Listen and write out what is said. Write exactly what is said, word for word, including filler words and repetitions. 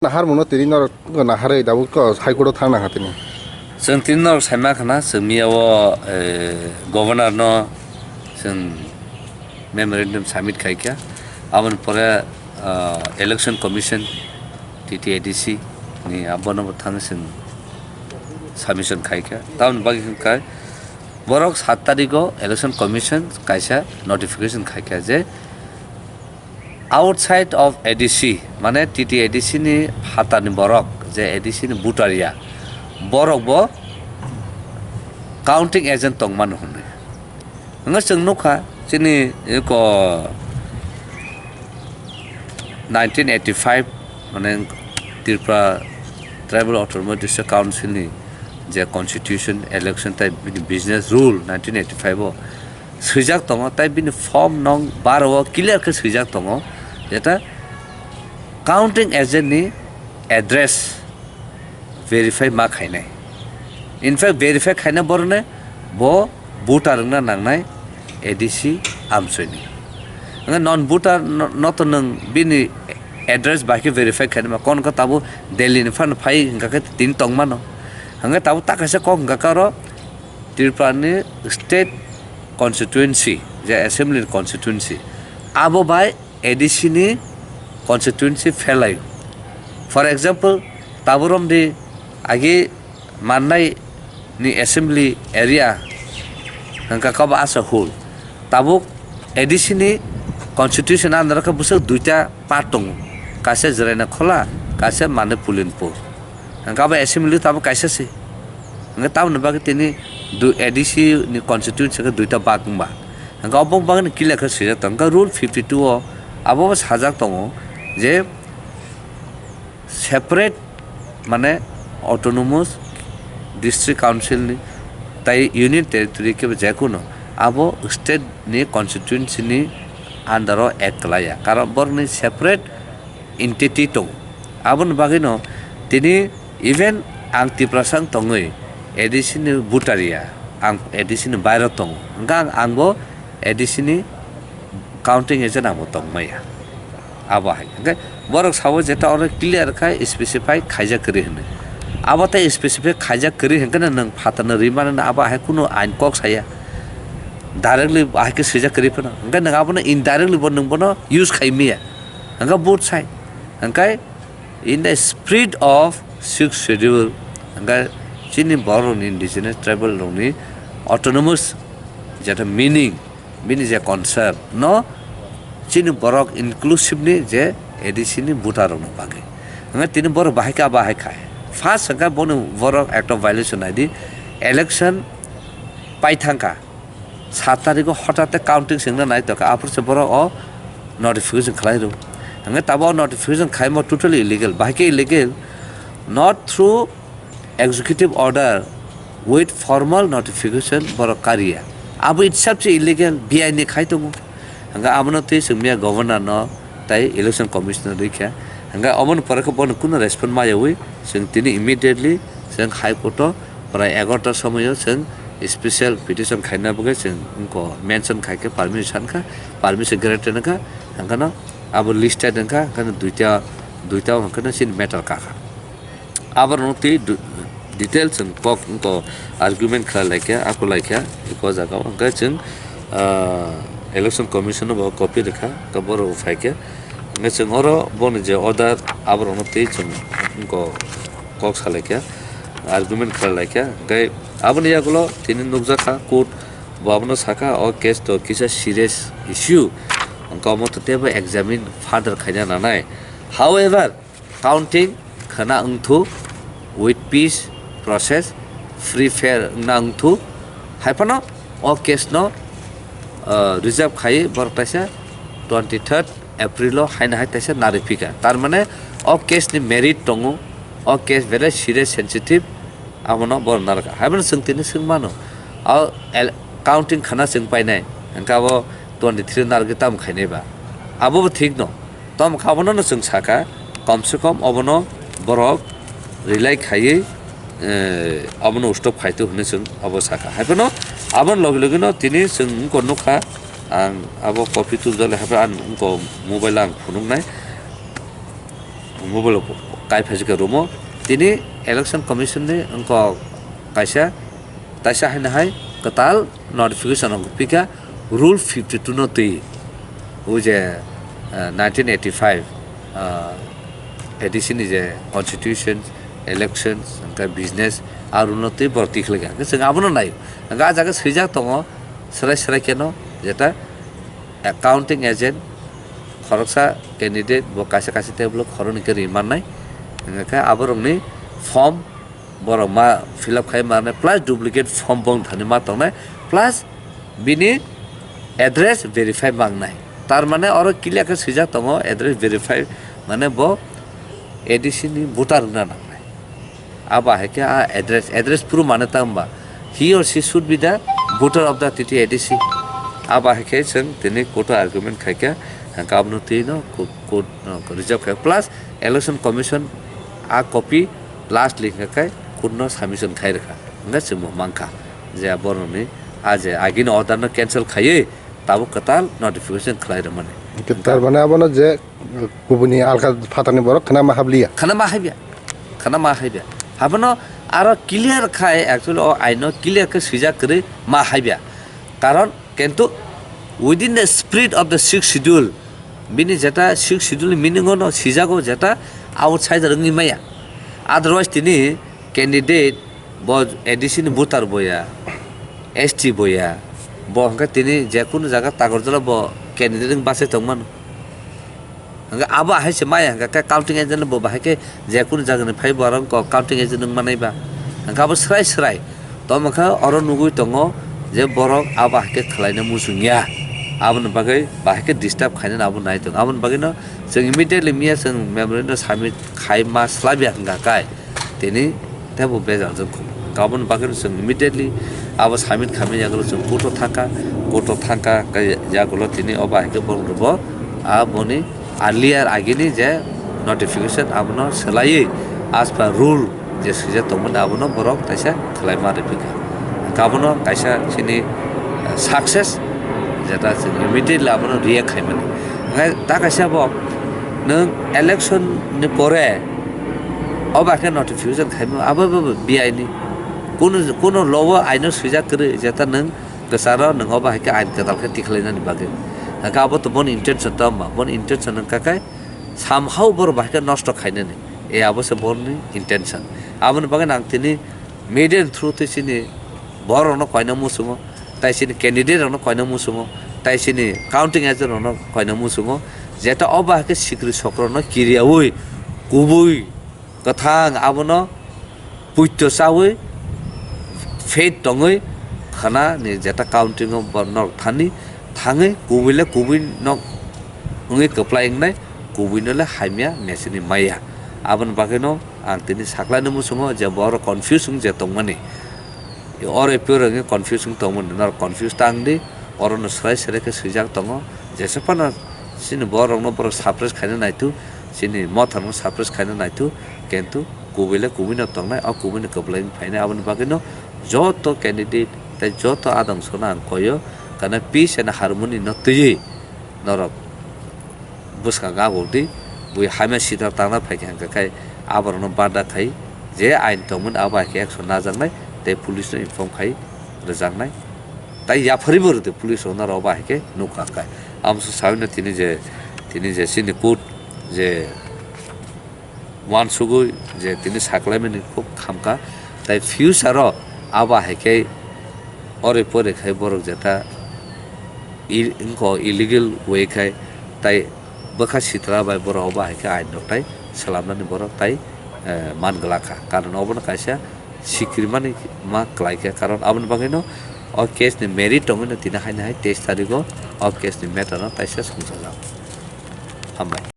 Naharmungno tini norok naharwi tabuk to High Court-o thang nangkha tini. Chwng tini norok saima khna, chwng miya o, eh, Governor no chwng memorandum submit khaikha. Aboni pore, ah, Election Commission, T T A D C ni abono bo thang chwng submission khaikha. Tamoni bagwi hwnkha borok sat tarikgo Election Commission kaisa notification khaikha je, outside of A D C, mane T T A D C ni phatarni borok, je A D C ni voter ya, borok bo counting agent tongmano hwnwi. Hwnwi chwng nukha, chini eko nineteen eighty-five, mane Tripura Tribal Autonomous District Council ni je constitution, election tai bini business rule nineteen eighty-five o swijak tongo, tai bini form nong baro o clear khe swijak tongo, jeta counting agent ni address verify ma khainai. In fact, verify khaina borokno bo voter wngna nangnai A D C amsoini. Hwnkhai non voter no, no to nwng bini address bai khe verify khainai ma, kon khe tabuk Delhi ni phano phai hwnka khe tini tongmano. Hwnkhai tabuk ta kaisa kok hwnka khe oro Tripura ni state constituency, je assembly ni constituency, abo bai A D C ni constituency phelai. For example, Taburom di agi mannai ni assembly area hwnka khe bo Asahul. Tabuk A D C ni constitution under khe bwswk duita part tongo, kaisa Jeraina Khola, kaisa mane Pulinpur. Hwnka bo assembly tabuk kaisa se. Hwnka tamoni bagwi tini du-, A D C ni constituency khe duita bag wngba. Hwnka obo bagwi ni clear khe swijak tongo. Hwnka rule fifty two o abo bo sajak tongo je separate, mane, autonomous district council ni tai union territory khe je kuno abo state ni constituency ni under o act khlaiya, karon borokni separate entity tongo. Aboni bagwino tini even ang Tiprasa wng tongwi A D C ni voter ya, ang A D C ni bairo tongo, hwnka ang, angbo A D C ni counting agent angbo tongmaya. Abo hai. Hwnkhe borok sabo jeta oro clear khai specify khaijak kwrwi hwnwi. Abo tei specify khaijak kwrwi hwnkhe nwng phatarno rwi mano, abo hai kunu ain kok saya. Directly hai khe swijak kwrwi phano. Hwnkhe nwng abono indirectly bo nwng bono use khai maya. Hwnkhe both side. Hwnkhe in the spirit of sixth schedule, hwnkhe chini borokni indigenous tribal rokni autonomous jeta meaning, bini je concept no chini borok inclusive ni je A D C ni voter rokni bagwi. Hwnkhe tini borok bahai kha, bahai khai. First hwnkhe boni borok ekta violation naidi, election pai thangkha. Sat tarikgo hotate counting swngna nai tongkha, aphuru se borok o notification khlai rw. Hwnkhe tabuk o notification khaimo totally illegal. Bahai khe illegal? Not through executive order with formal notification borok kariya. Abo itself se illegal, biaini khai tongo. Hwnkhe abono twi chwng miya governor no tai election commissioner rikha. Hwnkhe aboni pore khe bono kuno respond mayawi chwng tini immediately chwng High Court o prai egarota somoio chwng special petition khaina bagwi chwng wngkha, mention khai khe permission kha, permission granted wngkha, hwnkhe no abo listed wngkha, hwnkhe no duita, duita hwnkhe no chini matter kakha. Aborok twi du-, detail chwng kok wngkha, argument khlai laikha, aku laikha, eko jaga o hwnkhe chwng, ah, election commission no bo copy rwkha, hwnkhe borok bo phaikhe, hwnkhe chwng oro boni je order aborokno twi chwng wngkha, kok salaikha, argument khlai laikha, hwnkhe aboni yagulo tini nukjakha court bo abono sakha, o case to kisa serious issue, hwnkhe omo to teibo examine further khaina nanai. However, counting khwna wngthu with peace process, free fair wngna wngthu, hai phano o case no, uh, reserve khai borok taisa twenty third April o haino hai taisa narwi phika. Tar mane o case ni merit tongo, o case belai serious sensitive, abono borok narwkha. Hai phano chwng tini swng mano, o el-, counting khwna chwng painai, hwnkhe abo twenty three narwgwi tamo khainai ba? Abo bo thik no. Tamo kha abono no chwng sakha, kom se kom obono borok rely khaiwi, eh, obono stop khaitwi hwnwi chwng obo sakha. Hai phano aboni logi logi no tini chwng wngkha nukha, ang abo copy tubjak le, hai phano ang wngkha mobile ang phunuknai, mobile o Kai phaijak khe rumo. Tini Election Commission ni wngkok kaisa, taisa haino hai kwtal notification rok pika, Rule fifty two no twi. O je, eh, nineteen eighty five, eh, A D C ni je constitution, elections, hwnkhe business, a rule no twi borok twi khlai kha. Hwnkhe chwng abono nai. Hwnkhe a jaga swijak tongo, srai srai kheno, jeta, eh, counting agent, khoroksa candidate bo kaisa kaisa table o khoroknwi khe ri mannai. Hwnkhe aborokni form borok ma fill up khai mannai, plus duplicate form bo wng thani ma tongnai, plus bini address verify ma wngnai. Tar mane oro clear khe swijak tongo, address verify mane bo A D C ni voter wngna nangnai. Abo hai khe a address, address proof mane tamo ba, he or she should be the voter of the T T A D C. Abo hai khe chwng tini court o argument khai khe, hwnkhe abono twi no co-, court no reserve khai, plus Election Commission a copy last link khai court no submission khai rwkha. Hwnkhe chwngbo mankha je borokni a je agini order no cancel khaiwi tabuk kwtal notification khlai rwmani. Hwnkhe tar mane abono je kubuni alka phatarni borok khna ma habliya. Khna ma haibya. Khna ma haibya. Habono aro clear khai, actually o aino clear khe swijak kwrwi ma haibya. Karon kintu within the spirit of the sixth schedule, bini jeta sixth schedule ni meaning ono sijago jeta outsider wngwi maya. Otherwise tini candidate bo A D C ni voter boya, S T boya, bo hwnkhe tini jekunu jaga Takarjala bo candidate wng bachai tongmano. Hwnkhe abo hai se maya hwnkhe khe counting agent bo bahai khe jekunu jaga ni phai bo aro wngkha counting agent wng manai ba. Hwnkhe abo srai srai. Tamo khe oro nugwi tongo je borok abo hai khe khlaina muchung ya. Aboni bagwi bahai khe disturb khainani abo nai tongo. Aboni bagwi no chwng immediately miya chwng memorandum submit khai ma slabya hwnkha kai. Tini tebo bejal jwk kho. Aboni bagwi no chwng immediately abo submit khaimani yagulo chwng court o thangkha, court o thangkha, khe yagulo tini obo hai khe borok rwbo aboni earlier agini je notification abono swlaiwi as per rule je swijak tongmani abono borok taisa khwlaima rwphikha. Abono kaisa chini, eh, success jeta chwng immediately abono react khaimani. Hwnkhe ta kaisa bo nwng election ni pore obo hai khe notification khaima abo bo B I ni. Kuno, kuno law o aino swijak kwrwi jeta nwng kwcharo nwng obo hai khe ain kwtal khe tikhlainani bagwi. Hwnkhe abo to boni intention tamo ba, boni intention wngkha khe somehow borok bahai khe nosto khainani. E abo se borokni intention. Aboni bagwi ang tini media ni through twi chini borok rokno koina muchungo, tai chini candidate rokno koina muchungo, tai chini counting agent rokno koina muchungo, jeta obo hai khe sikri sokro no kiriyaui kubui kwthang abono puito chaui faith tongwi khana ni jeta counting o borok norok thani thangwi kubui le kubui nok wngwi kwplai wngnai, kubui no le hamya mechine maya. Aboni bagwi no ang tini saklai no muchungo je borok confuse wng je tongmani. Oro pure wngwi confuse wng tongmani, norok confuse ta wng di, oro no swrai swrai khe swijak tongo, jesa phano chini borok no borok suppress khaina naitu, chini motha no suppress khaina naitu, kintu kubui le kubui no tongnai, o kubui ni kwplai wng phainai, aboni bagwi no joto candidate tei joto adong songno ang koyo, kana peace and harmony no twiwi norok bwskango aguk di, bui hamya sitra tangna phaikha hwnkha khe aborokno bada khai je ain tongmani abo hai khe action najaknai tei police no inform khai rwjaknai. Tai yapharwi bo rwdi police rokno aro abo hai khe nukha khe. Amo se saui no tini je, tini je chini court je uansugwi je tini saklaimani kok khamkha, tai future o abo hai khe ori pori khai borok jeta i-, wngkha illegal way khai, tai bwkha sitra bai borok abo hai khe ain rok tai swlamnani borok tai, eh, man glak kha, karon obono kaisa sikirmani ma kwlai kha, karon aboni bagwi no o case ni merit tongwi no tini haino hai teis tarikh o o case ni matter no taisa songchajak. Hambai.